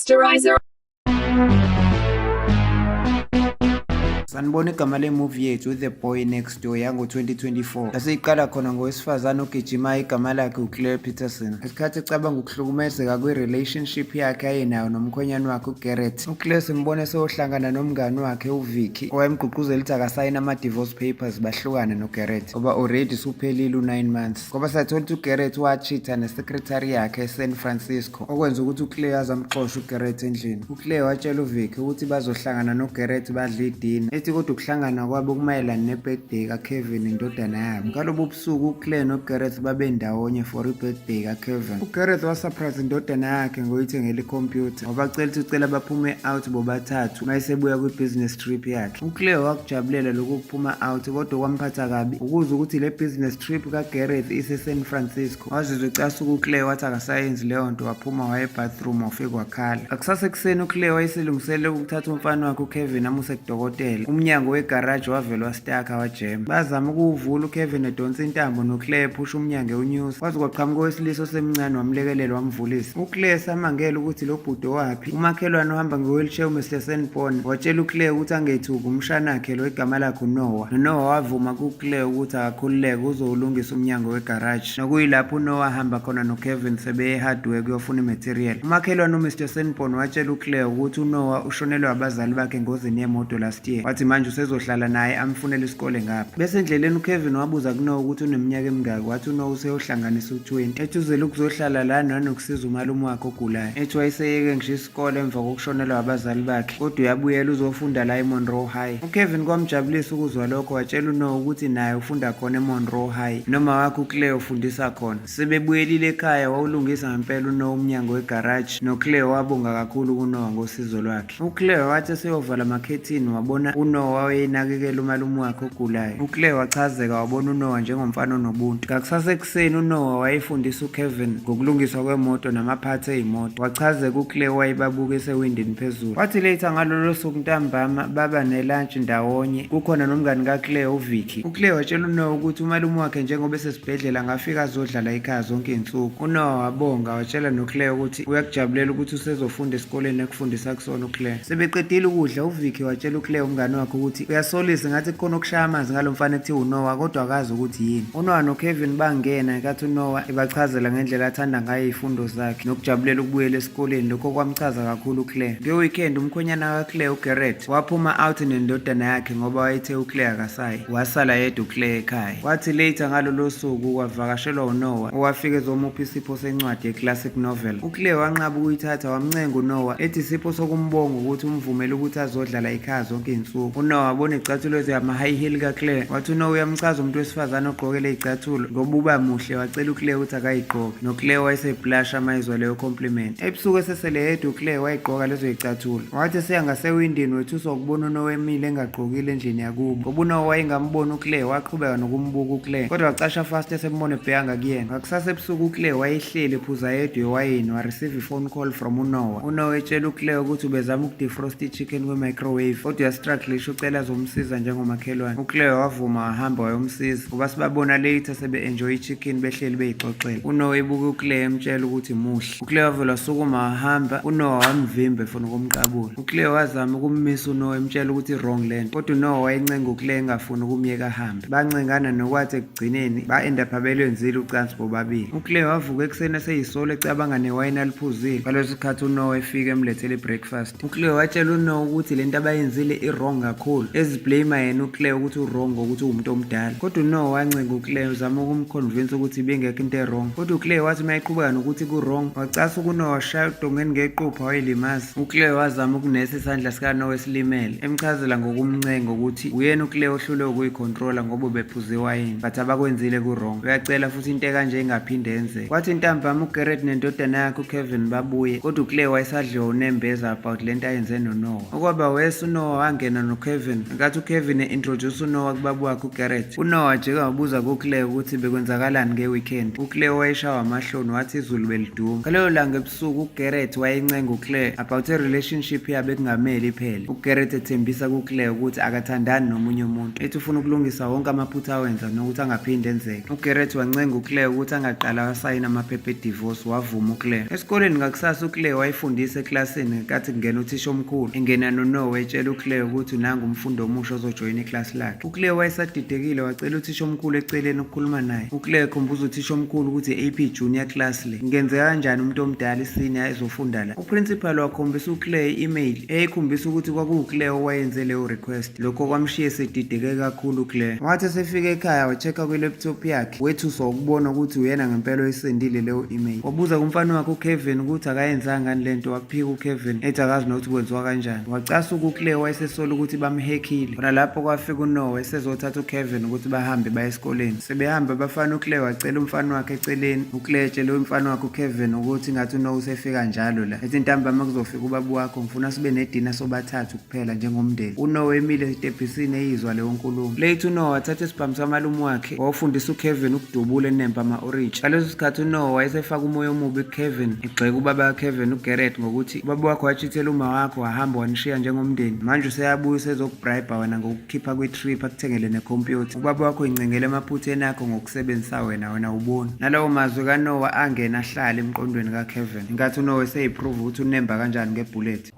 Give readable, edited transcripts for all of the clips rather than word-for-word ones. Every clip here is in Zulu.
Posterizer. Sanibona, igama le-movie yethu The Boy Next Door yango-2024. Lasiyiqala khona ngowesifazane ogijimayo, igama lakhe uClaire Peterson. Ngesikhathi ecabanga ukuhlukumezeka kwi-relationship yakhe ayenayo nomkhwenyane wakhe uGarrett, uClaire simbone seyohlangana nomngani wakhe uVicky, owayemgqugquzela ukuthi akasayine ama-divorce papers bahlukane noGarrett ngoba already suphelile u-9 months. Ngoba sathola ukuthi uGarrett wachitha ne-secretary yakhe eSan Francisco, okwenza ukuthi uClaire azamxosha uGarrett endlini. UClaire watshela uVicky ukuthi bazohlangana noGarrett badle idina, ethi kodwa ukuhlangana kwabo kumayelana ne-birthday kaKevin, indodana yabo. Ngalobu busuku uClaire noGarrett babe ndawonye for i-birthday kaKevin. UGarrett wasurprise indodana yakhe ngoyithengela ikhompyutha, wabacela ukuthi ucela baphume out bobathathu uma esebuya kwi-business trip yakhe. UClaire wakujabulela lokhu kuphuma out, kodwa kwamphatha kabi ukuzwa ukuthi le business trip kaGarrett ise-San Francisco. Wazizwa ecasuka uClaire, wathi akasayenzi leyo nto, waphuma waya ebathroom, wafike wakhala. Akusasa ekuseni uClaire wayeselungiselele ukuthatha umfana wakhe uKevin amuse kudokotela. Umnyango wegaraji wavele wastaka, wajema. Bazama ukuwuvula, uKevin edonsa intambo noClaire ephusha umnyango ewunyusa. Kwaze kwaqhamuka owesilisa osemncane, wamlekelela, wamvulisa. UClaire samangela ukuthi lo bhuti owaphi. Umakhelwane ohamba nge-wheelchair, uMr Sanborn, watshela uClaire ukuthi angethuki, umshanakhe lo, igama lakhe uNoah. NoNoah wavuma kuClaire ukuthi akakhululeke, uzowulungisa umnyango wegaraji. Nokuyilapho uNoah ahamba khona noKevin sebeye e-hardware kuyofuna i-material. Umakhelwane uMr Sanborn watshela uClaire ukuthi uNoah ushonelwe abazali bakhe engozini yemoto last year. Wathi manje usezohlala naye, amfunele isikole ngapha. Bese endleleni uKevin wabuza kuNoah ukuthi uneminyaka emingaki, wathi uNoah useyohlanganisa u-20. Ethi uzele ukuzohlala la nanokusiza umalume wakhe ogulayo. Ethi wayeseyeke ngisho isikole emva kokushonelwa abazali bakhe, kodwa uyabuyela uzofunda la eMonroe High. UKevin kwamjabulisa ukuzwa lokho, watshela uNoah ukuthi naye ufunda khona eMonroe High. Noma wakhe uClaire ufundisa khona. Sebebuyelile ekhaya, wawulungisa ngempela uNoah umnyango wegaraji, noClaire wabonga kakhulu kuNoah ngosizo lwakhe. UClaire wathi eseyovala amakhethini, wabona uNoah wayenakekela umalume wakhe ogulayo. UClaire wachazeka, wabona uNoah njengomfana onobuntu. Ngakusasa ekuseni uNoah wayefundisa uKevin ngokulungiswa kwemoto namaphathi eyimoto. Wachazeka uClaire, wayebabuka esewindini phezulu. Wathi later ngalolo suku ntambama baba ne-lunch ndawonye, kukhona nomngani kaClaire uVicky. UClaire watshela uNoah ukuthi umalume wakhe njengoba esesibhedlela angafika azodlala ekhaya zonke iy'nsuku. UNoah wabonga, watshela noClaire ukuthi uyakujabulela ukuthi usezofunda esikoleni ekufundisa kusona uClaire. Sebeqedile ukudla, uVicky watshela uClaire umngani wakhe ukuthi uyasolisa, ngathi kukhona okushaya amanzi ngalo mfana ekuthiwa uNoah, kodwa akazi ukuthi yini. UNoah noKevin bangena ngenkathi uNoah ebachazela ngendlela athanda ngayo iy'fundo zakhe nokujabulela ukubuyela esikoleni. Lokho kwamchaza kakhulu uClaire. Nge-weekend umkhwenyana kaClaire uGarrett waphuma out nendodana yakhe ngoba wayethe uClaire akasayi. Wasala yedwa uClaire ekhaya. Kwathi later ngalolo suku kwavakashelwa uNoah, owafika ezomupha isipho sencwadi ye-classic novel. UClaire wanqaba ukuyithatha, wamncenga uNoah ethi isipho sokumbonga ukuthi umvumele ukuthi azodlala ekhaya zonke iy'nsuku. UNoah wabona iy'cathulo eziyama-high heel kaClaire. Wathi uNoah uyamchaza umuntu wesifazane ogqoke ley'cathulo ngoba uba muhle, wacela uClaire ukuthi akayigqoke. NoClaire wayeseblusha uma ezwa leyo compliment. Ebusuku esesele yedwa uClaire wayigqoka lezo y'cathulo. Wathi eseya ngasewindini, wethuswa ukubona uNoah emile engagqokile endlini yakubo. Ngoba uNoah wayengamboni uClaire, waqhubeka nokumbuka uClaire. Kodwa wacasha fast esembona ebheka ngakuyena. Ngakusasa ebusuku uClaire wayehleli ephuza yedwa iwayini, wa-receive i-phone call from uNoah. UNoah etshela uClaire ukuthi ubezama ukudefrost i-chicken kwi-microwave, kodwa uyastrugglisha, ucela azomsiza njengomakhelwane. UClaire wavuma, wahamba wayomsiza. Ngoba sibabona later sebe-enjoy i-chicken, behleli beyixoxela. UNoah ebuka uClaire, emtshela ukuthi muhle. UClaire wavele wasukuma wahamba, uNoah wamvimba efuna ukumqabula. UClaire wazama ukummisa uNoah, emtshela ukuthi i-wrong lento, kodwa uNoah wayencenga uClaire engafuni ukumyeka ahambe. Bancengana, nokwathi ekugcineni ba-end up belwenzile ucansi bobabili. UClaire wavuka ekuseni eseyisolo, ecabanga newayini aliphuzile. Ngaleso sikhathi uNoah efika emlethele i-breakfast. UClaire watshela uNoah ukuthi lento abayenzile i-wrong kakhulu, eziblame yena uClaire ukuthi u-wrong ngokuthi uwumuntu omdala. Kodwa uNoah wancenga uClaire, uzama ukumconvince ukuthi ibingekho into e-wrong. Kodwa uClaire wathi uma eqhubeka nokuthi ku-wrong, wacasuka uNoah, washaya udongeni ngequpha, wayilimaza. UClaire wazama ukunesa isandla sikaNoah esilimele, emchazela ngokumncenga ukuthi uyena uClaire ohlulwe ukuyicontrola ngoba ubephuze iwayini, but abakwenzile ku-wrong. Uyacela futhi into ekanje ingaphinde yenzeke. Kwathi ntambama uGarrett nendodana yakhe uKevin babuye, kodwa uClaire wayesadliwa unembeza about lento ayenze noNoah. Okwaba worse, uNoah wangena. noKevin. Ngenkathi uKevin e-introduce uNoah kubaba wakhe uGarrett, uNoah wajika wabuza kuClaire ukuthi bekwenzakalani nge-weekend. UClaire wayeshawa amahloni wathi izulu beliduma. Ngalelo langa ebusuku uGarrett wayencenga uClaire about i-relationship yabo ekungamele iphele. UGarrett ethembisa kuClaire ukuthi akathandani nomunye umuntu, ethi ufuna ukulungisa wonke amaphutha awenza nokuthi angaphinde enzeke. UGarrett wancenga uClaire ukuthi angaqala wasayina amaphepha e-divorce, wavuma uClaire. Esikoleni ngakusasa uClaire wayefundisa eklasini ngenkathi kungena uthisha omkhulu. Engena noNoah etshela uClaire ukuthi nangu umfundi omusha ozojoyina iklasi lakhe. UClaire wayesadidekile wacela uthisha omkhulu eceleni ukukhuluma naye. UClaire ekhumbuza uthisha omkhulu ukuthi i-AP Junior class le. Kungenzeka kanjani umuntu omdala i-senior ezofunda la? Uprincipal wakhombisa uClaire i-email eyayikhombisa ukuthi kwakuwuClaire owayenze leyo request. Lokho kwamshiya esedideke kakhulu uClaire. Wathi esefika ekhaya wa-check-a kwi-laptop yakhe, wethuswa ukubona ukuthi uyena ngempela oyisendile leyo email. Wabuza kumfana wakhe uKevin ukuthi akayenzanga ngani lento, waphika uKevin ethi akazi nokuthi kwenziwa kanjani. Wacasuka uClaire wayesesola ukuthi bamhekhile. Khona lapho kwafika uNoah esezothatha uKevin ukuthi bahambe baye esikoleni. Sebehamba abafana uClaire wacela umfana wakhe eceleni. UClaire etshele umfana wakhe uKevin ukuthi ngathi uNoah usefika njalo la. Ethi ntambama kuzofika ubaba wakho ngifuna sibe nedina sobathathu kuphela njengomndeni. UNoah emile esitebhisini eyizwa leyo nkulumo. Late uNoah wathatha isibhamu samalume wakhe wawufundisa uKevin ukudubula enemba ama-orintshi. Ngaleso sikhathi uNoah wayesefaka umoya omubi kuKevin, egxeka ubaba kaKevin uGarrett ngokuthi ubaba wakho wachithela uma wakho wahamba wanishiya njengomndeni. Manje useyabuya usezokubribe wena ngokukhipha kwi-trip akuthengele nekhompyutha. Ubaba wakho incengele emaphutheni akho ngokusebenzisa wena, wena awuboni. Nalawo mazwi kaNoah angena ahlala emqondweni kaKevin. Ngenkathi uNoah eseyiprove ukuthi unemba kanjani ngebullet.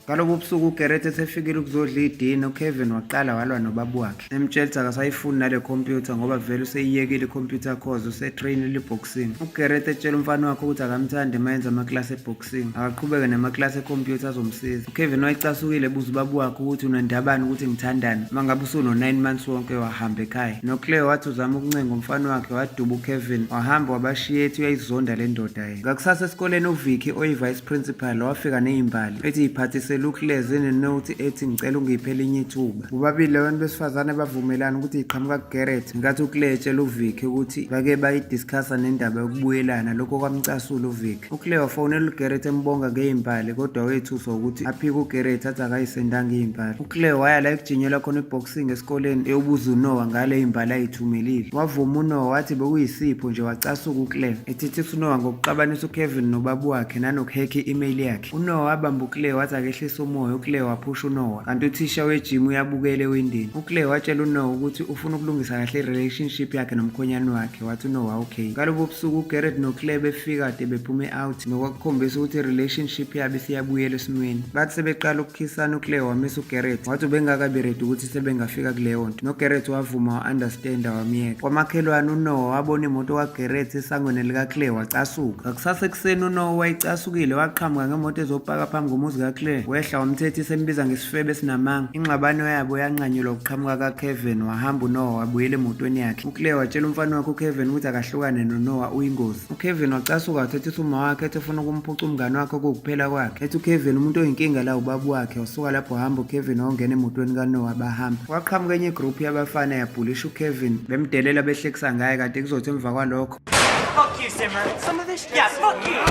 Ngalobo busuku uGarrett esefikile ukuzodla idina, uKevin waqala walwa nobaba wakhe. Emtshela ukuthi akasayifuni nale khompyutha ngoba vele useyiyekile i-computer course, usetreyinile i-boxing. UGarrett etshela umfana wakhe ukuthi akamthandi uma enza amaklasi e-boxing, akaqhubeke namaklasi ekhompyutha azomsiza. UKevin wayecasukile ebuza ubaba wakhe ukuthi unandabani ukuthi ngithandani uma ngabe usuno-9 months wonke wahamba ekhaya. NoClaire wathi uzama ukuncenga umfana wakhe waduba uKevin wahamba wabashiya ethi uyayizonda le ndoda yena. Ngakusasa esikoleni uVicky oyi-vice principal wafika nezimbali ethi yiphathisele uClaire zinenothi ethi ngicela ungiphe elinye ithuba. Bobabili abantu besifazane bavumelana ukuthi iqhamuka kuGarrett ngenkathi uClaire etshela uVicky ukuthi bake bayidiscussa nendaba yokubuyelana lokho kwamcasula uVicky. UClaire wafonela uGarrett embonga ngezimbali kodwa wethuswa ukuthi aphike uGarrett athi akayisendanga izimbali. UClaire waya la ekujinyelwa khona i-boxing esikoleni eyobuza uNoah ngale imbali ayithumelile. Wavuma uNoah wathi bekuyisipho nje wacasuka uClaire ethethisa uNoah ngokuxabanisa uKevin nobaba wakhe nanokuhekha i-email yakhe. UNoah wabamba uClaire wathi akehlise umoya, uClaire waphusha uNoah kanti uthisha wejimu uyabukela ewindini. UClaire watshela uNoah ukuthi ufuna ukulungisa kahle i-relationship yakhe nomkhonyane wakhe wathi uNoah okay. Ngalobo busuku uGarrett noClaire befika kade bephume out nokwakukhombisa ukuthi i-relationship yabo isiyabuyela esimweni. Bathi sebeqala ukukhisana uClaire wamisa uGarrett wathi ubengakabi ready ukuthi sebengafika kuleyo nto. NoGarrett wavuma wa-understanda wamyeka. Kwamakhelwane uNoah wabona imoto kaGarrett esangweni likaClaire wacasuka. Ngakusasa ekuseni uNoah wayecasukile waqhamuka ngemoto ezopaka phambi komuzi kaClaire. Wehla wamthethisa embiza ngesifebe esinamanga. Ingxabano yabo yanqanyulwa ukuqhamuka kaKevin wahamba uNoah wabuyela emotweni yakhe. UClaire watshela umfana wakhe uKevin ukuthi akahlukane noNoah uyingozi. UKevin wacasuka wathethisa uma wakhe ethi ufuna ukumphuca umngane wakhe okuwukuphela kwakhe. Ethi uKevin umuntu oyinkinga la ubaba wakhe. Wasuka lapho wahamba uKevin wawungena emotweni kaNoah bahamba. Kwaqhamuka enye igroup yabafana yabhulisha uKevin bemdelela behlekisa ngaye kanti kuzothi emva kwalokho Fuck you, Zimmer. Some of this. Yeah, fuck you.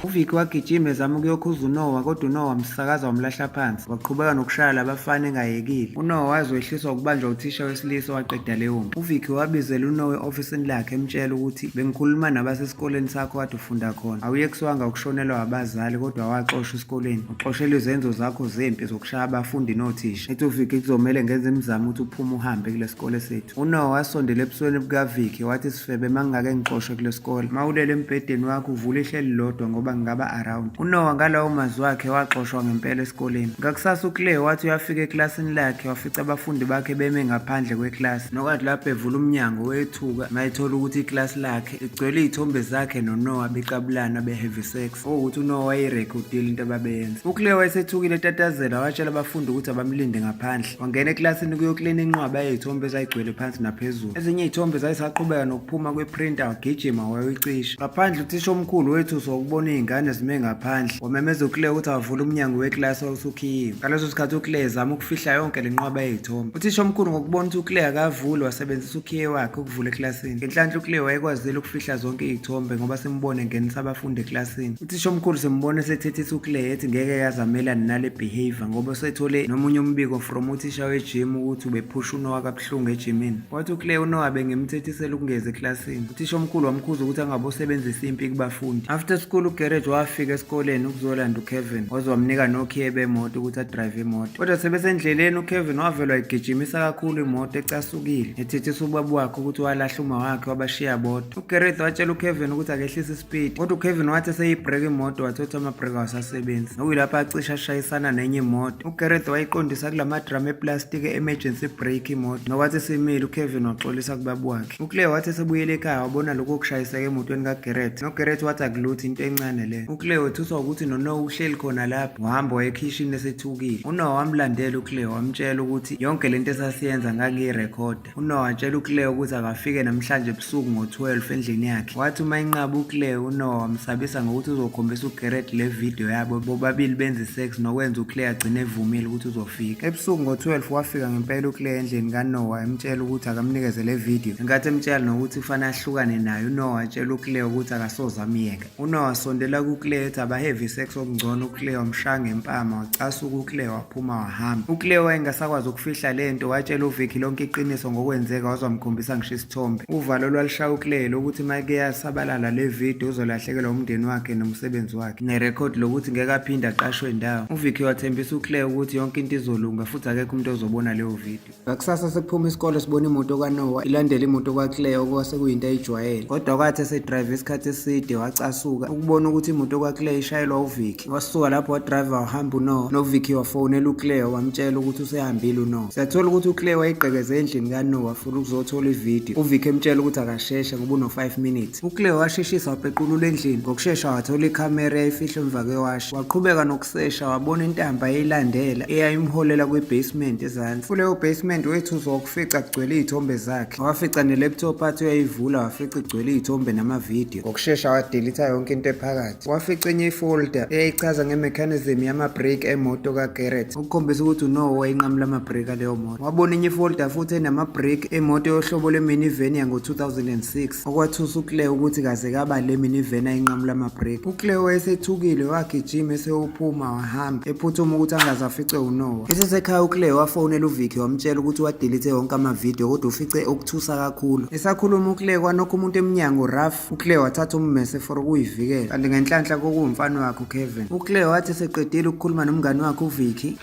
UVicky wagijima ezama ukuyokhuza uNoah kodwa uNoah wamsakaza wamlahla phansi waqhubeka nokushaya labafana engayekile. UNoah waze wehliswa ukubanjwa uthisha wesilisa owaqeda leyo mpi. UVicky wabizela uNoah e-ofisini lakhe emtshela ukuthi bengikhuluma nabasesikoleni sakho kade ufunda khona. Awuyekiswanga ukushonelwa abazali kodwa waxoshwa esikoleni. Uxoshelwa izenzo zakho zempi zokushaya abafundi nothisha. Ethi uVicky kuzomele ngenze imizamo ukuthi uphume uhambe kule sikole sethu. UNoah wasondela ebusweni bukaVicky wathi sifebe mangingake ngixoshwe kule sikole. Mawulele embhedeni wakho uvula ihleli lodwa ngoba ngingaba around. UNoah ngalawo mazwi akhe waxoshwa ngempela esikoleni. Ngakusasa uClaire wathi uyafika eklasini lakhe wafica abafundi bakhe beme ngaphandle kweklasi. Nokwathi lapho evula umnyango wethuka mayethola ukuthi iklasi lakhe ligcwele izithombe zakhe noNoah beqabulana be-have sex. Okuwukuthi uNoah wayeyirekhodile into ababeyenza. UClaire wayesethukile etatazela watshela abafundi ukuthi abamlinde ngaphandle. Wangena eklasini kuyoklina inqwaba yezithombe ezayigcwele phansi naphezulu. Ezinye izithombe zayisaqhubeka nokuphuma kwe-printer wagijima wayoyicisha. Ngaphandle uthisha omkhulu wethuswa ukubona izingane Iy'ngane zime ngaphandle. Wamemeza uClaire ukuthi avule umnyango wekilasi owawusukhiyiwe. Ngaleso sikhathi uClaire ezama ukufihla yonke le nqwaba yey'thombe. Uthisha omkhulu ngokubona ukuthi uClaire akavuli wasebenzisa ukhiye wakhe ukuvula ekilasini. Ngenhlanhla uClaire wayekwazile ukufihla zonke iy'thombe ngoba simbone engenisa abafundi ekilasini. Uthisha omkhulu simbone esethethisa uClaire ethi ngeke yazamelane nale behavior ngoba usethole nomunye umbiko from uthisha wejim ukuthi ubephusha uNoah kabuhlungu ejimini. Wathi uClaire uNoah bengemthethisela ukungezi ekilasini. Uthisha omkhulu wamkhuza ukuthi angabosebenzisa impi kubafundi. After school uGarrett wafika esikoleni ukuzolanda uKevin, waze wamnika nokhiye bemoto ukuthi adrayive imoto. Kodwa sebesendleleni uKevin wavelwa igijimisa kakhulu imoto ecasukile, ethethisa ubaba wakhe ukuthi walahla uma wakhe wabashiya bodwa. UGarrett watshela uKevin ukuthi akehlise ispeed, kodwa uKevin wathi eseyibhreka imoto wathi amabhreki awasasebenzi, nokuyilapho acishe ashayisana nenye imoto. UGarrett wayiqondisa kulama drum eplastiki e-emergency brake imoto, nokwathi simile uKevin waxolisa kubaba wakhe. UClaire wathi esebuyele ekhaya wabona lokho kushayiseka emotweni kaGarrett. NoGarrett wathi akulutho, into encane le. UClaire wethuswa ukuthi noNoah uhleli khona lapho. Wahamba waya ekhishini esethukile. UNoah wamlandela uClaire wamtshela ukuthi yonke lento esasiyenza ngangiyirekhoda. UNoah watshela uClaire ukuthi akafike namhlanje ebusuku ngo-12 endlini yakhe. Wathi uma enqaba uClaire, uNoah wamsabisa ngokuthi uzokhombisa uGarrett le video yabo bobabili benza isex nokwenza uClaire agcine evumile ukuthi uzofika. Ebusuku ngo-12 wafika ngempela uClaire endlini kaNoah emtshela ukuthi akamnikeze le video. Ngenkathi emtshela nokuthi kufanele ahlukane naye, uNoah watshela uClaire ukuthi akasoze amyeka. UNoah wasondela kuClaire ethi abaheve isex okungcono, uClaire wamshaya ngempama wacasuka uClaire waphuma wahamba. UClaire wayengasakwazi ukufihla lento, watshela uVicky lonke iqiniso ngokwenzeka waze wamkhombisa ngisho isithombe. Uvalo lwalushaya uClaire lokuthi uma ike yasabalala le video uzolahlekelwa umndeni wakhe nomsebenzi wakhe, nerekhodi lokuthi ngeke aphinde aqashwe ndawo. UVicky wathembisa uClaire ukuthi yonke into izolunga futhi akekho umuntu ozobona leyo video. Ngakusasa sekuphuma isikole sibona imoto kaNoah ilandela imoto kaClaire okwase kuyinto ayijwayele. Kodwa kwathi esedrayive isikhathi eside wacasuka ukubona ukuthi imoto kaClaire ishayelwa uVicky. Wasuka lapho wadrayiva wahamba uNoah, noVicky wafonela uClaire wamtshela ukuthi usehambile uNoah. Siyathola ukuthi uClaire wayigqekeze endlini kaNoah futhi ukuzothola ividiyo. UVicky emtshela ukuthi akasheshe ngoba uno-5 minutes. UClaire washeshisa wapequlula endlini ngokushesha wathola ikhamera eyayifihlwe emva kwewashi. Waqhubeka nokusesha wabona intambo ayeyilandela eyayimholela kwi-basement ezansi. Kuleyo basement wethuswa ukufica kugcwele iy'thombe zakhe. Wafica ne-laptop athi uyayivula wafica igcwele iy'thombe namavidiyo. Ngokushesha wadelitha yonke into ephakathi. Wafica enye ifolder eyayichaza nge-mechanism yama-brake emoto kaGarrett, ukukhombisa ukuthi uNoah wayinqamula ama-brake aleyo moto. Wabona enye ifolder futhi enama-brake emoto yohlobo lwe-minivan yango-2006, okwathusa uClaire ukuthi kaze kaba le minivan ayinqamula ama-brake. UClaire wayesethukile wagijima eseyophuma wahamba ephuthuma ukuthi angaze afice uNoah. Esesekhaya uClaire wafonela uVicky wamtshela ukuthi wadelithe wonke amavidiyo kodwa ufice okuthusa kakhulu. Esakhuluma uClaire kwanokho umuntu emnyango rough. UClaire wathatha ummese for ukuyivikela kanti ngenhlanhla kokuwumfana wakhe uKevin. UClaire wathi eseqedile ukukhuluma nomngani wakhe uVicky,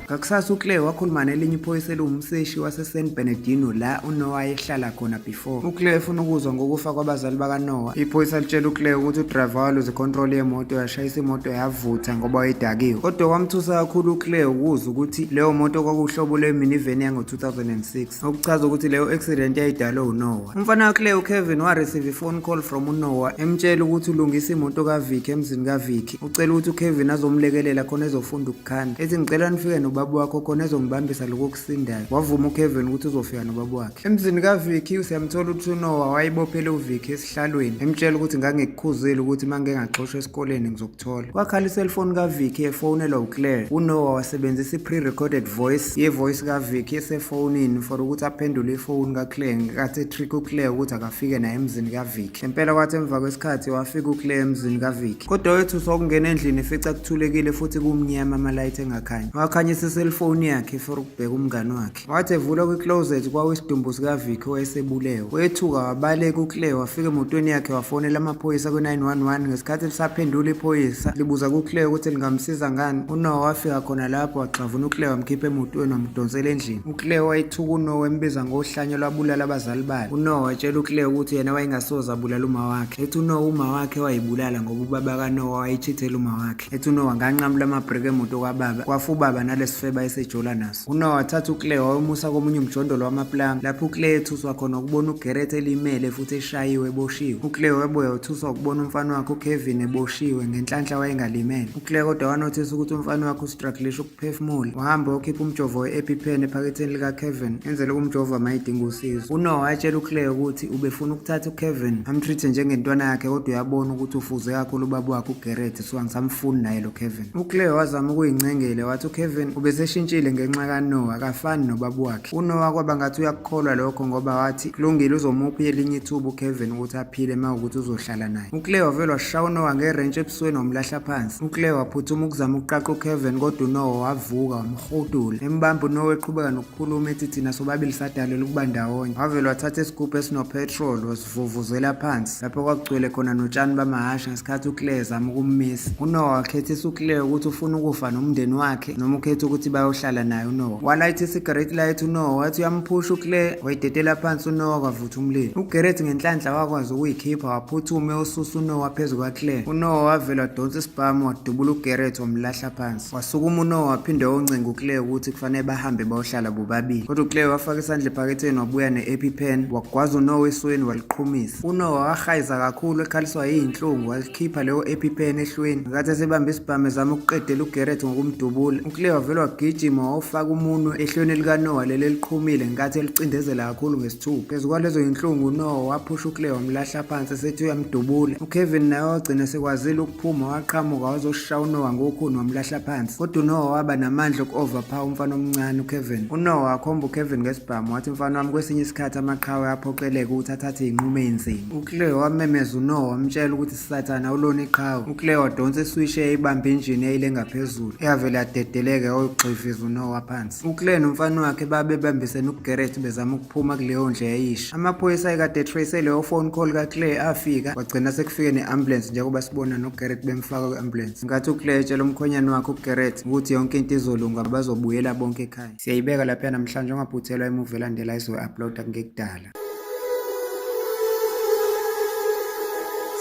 Ngakusasa uClaire wakhuluma nelinye iphoyisa eliwumseshi wase-San Bernardino la uNoah ayehlala khona before. UClaire efuna ukuzwa ngokufa kwabazali bakaNoah. Iphoyisa litshela uClaire ukuthi udrayiva waluze icontrol yemoto yashayisa imoto yavutha ngoba wayedakiwe. Kodwa kwamthusa kakhulu uClaire ukuzwa ukuthi leyo moto kwakuwuhlobo lwe-minivan yango-2006, okuchaza ukuthi leyo accident yayidalwe uNoah. Umfana kaClaire uKevin wa-receive i-phone call from uNoah emtshela ukuthi ulungisa imoto kaVicky emzini kaVicky. Ucela ukuthi uKevin azomlekelela khona ezofunda ukukhanda. Ethi ngicela nifike nobaba wakho khona ezombambisa lokho okusindayo. Wavuma uKevin ukuthi uzofika nobaba wakhe. Emzini kaVicky siyamthola ukuthi uNoah wayibophele uVicky esihlalweni emtshela ukuthi ngangikukhuzile ukuthi uma ngike ngaxoshwa esikoleni ngizokuthola. Kwakhala iselfoni kaVicky efonelwa uClaire. UNoah wasebenzisa i-pre-recorded voice ye-voice kaVicky esefonini for ukuthi aphendule ifoni kaClaire ngenkathi etrick uClaire ukuthi akafike naye emzini kaVicky. Ngempela kwathi emva kwesikhathi wafika uClaire emzini kaVicky. Kodwa wethuswa ukungena endlini efica kuthulekile futhi kumnyama amalayithi engakhanyi. Wakhanyisa iselfoni yakhe for ukubheka umngani wakhe. Wathi evula kwi-closet kwawa isidumbu sikaVicky owayesebulewe. Wethuka wabaleka uClaire wafika emotweni yakhe wafonela amaphoyisa kwi-911. Ngesikhathi lisaphendula iphoyisa libuza kuClaire ukuthi lingamsiza ngani, uNoah wafika khona lapho waxavuna uClaire wamkhipha emotweni wamdonsela endlini. UClaire wayethuka uNoah embiza ngohlanya lwabulala abazali bakhe. UNoah watshela uClaire ukuthi yena wayengasoze abulala uma wakhe. Ethi uNoah uma wakhe wayibulala ngoba ubaba kaNoah wayechithela uma wakhe. Ethi uNoah nganqamula amabhreki emoto kababa, kwafa ubaba naleso sifebe ayesejola naso. UNoah wathatha uClaire wayomusa komunye umjondolo wamaplanga lapho uClaire ethuswa khona ukubona uGerrit elimele futhi eshayiwe eboshiwe. UClaire wabuya uthuswa ukubona umfana wakhe uKevin eboshiwe ngenhlanhla wayengalimele. UClaire kodwa wanothisa ukuthi umfana wakhe ustrugglisha ukuphefumula. Wahamba wayokhipha umjovo we-EpiPen ephaketheni likaKevin enzele ukumjova uma edinga usizo. UNoah watshela uClaire ukuthi ubefuna ukuthatha uKevin amtreat-e njengentwana yakhe kodwa uyabona ukuthi ufuze kakhulu ubaba wakhe uGerrit so angisamfuni naye lo Kevin. UClaire wazama ukuyincengela wathi uKevin ubeseshintshile ngenxa kaNoah akafani nobaba wakhe. UNoah kwaba ngathi uyakukholwa lokho ngoba wathi kulungile uzomupha elinye ithuba uKevin ukuthi aphile uma ukuthi uzohlala naye. UClaire wavele washaya uNoah ngerentshi ebusweni wamlahla phansi. UClaire waphuthuma ukuzama ukuqaqa uKevin kodwa uNoah wavuka wamhudula. Embamba uNoah eqhubeka nokukhuluma ethi thina sobabili sadalelwa ukuba ndawonye. Wavele wathatha isigubhu esinopetrol wasivuvuzela phansi lapho kwakugcwele khona notshani bamahhashi ngesikhathi uClaire ezama ukummisa. UNoah wakhethisa uClaire ukuthi ufuna ukufa nomndeni wakhe noma ukhetha ukuthi bayohlala naye uNoah. Walayitha isigarethi light uNoah wathi uyamphusha uClaire wayidedela phansi uNoah kwavutha umlilo. UGerrit ngenhlanhla wakwazi ukuyikhipha waphuthuma eyosusa uNoah phezu kwaClaire. UNoah wavele wadonsa isibhamu wadubula uGerrit wamlahla phansi. Wasukuma uNoah waphinde woncenga uClaire ukuthi kufanele bahambe bayohlala bobabili. Kodwa uClaire wafaka isandla ephaketheni wabuya ne-EpiPen wagwaza uNoah esweni waliqhumisa. UNoah wahayiza kakhulu ekhaliswa yiy'nhlungu walikhipha leyo EpiPen ehlweni. Ngenkathi esebambe isibhamu ezama ukuqedela uGerrit ngokumdubula, uClaire wavele wagijima wawufaka umunwe ehlweni likaNoah leli eliqhumile ngenkathi elicindezela kakhulu ngesithupha. Phezu kwalezo yinhlungu uNoah waphusha uClaire wamlahla phansi esethi uyamdubula. UKevin naye wagcina sekwazile ukuphuma waqhamuka wazoshaya uNoah ngokhuni wamlahla phansi. Kodwa uNoah waba namandla oku-overpower umfana omncane uKevin. UNoah wakhomba uKevin ngesibhamu wathi mfana wami kwesinye isikhathi amaqhawe aphoqeleka ukuthi athathe iy'nqumo ey'nzima. UClaire wamemeza uNoah wamtshela ukuthi Sathane awulona iqhawe. UClaire wadonsa iswishi eyayibamba injini eyayilenga phezulu eyavele yadedeleka yayogxiviza uNoah phansi. UClaire nomfana wakhe babebambisene uGerrit bezama ukuphuma kuleyo ndlu eyayisha. Amaphoyisa ayekade etrace leyo phone call kaClaire afika kwagcina sekufike ne-ambulance njengoba sibona noGerrit bemfaka kwi-ambulance. Ngenkathi uClaire etshela umkhonyane wakhe uGerrit ukuthi yonke into izolunga bazobuyela bonke ekhaya. Siyayibeka lapha namhlanje ungaphuthelwa imuvi elandela izoyi-uploada kungekudala.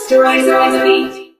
Stories on the beat.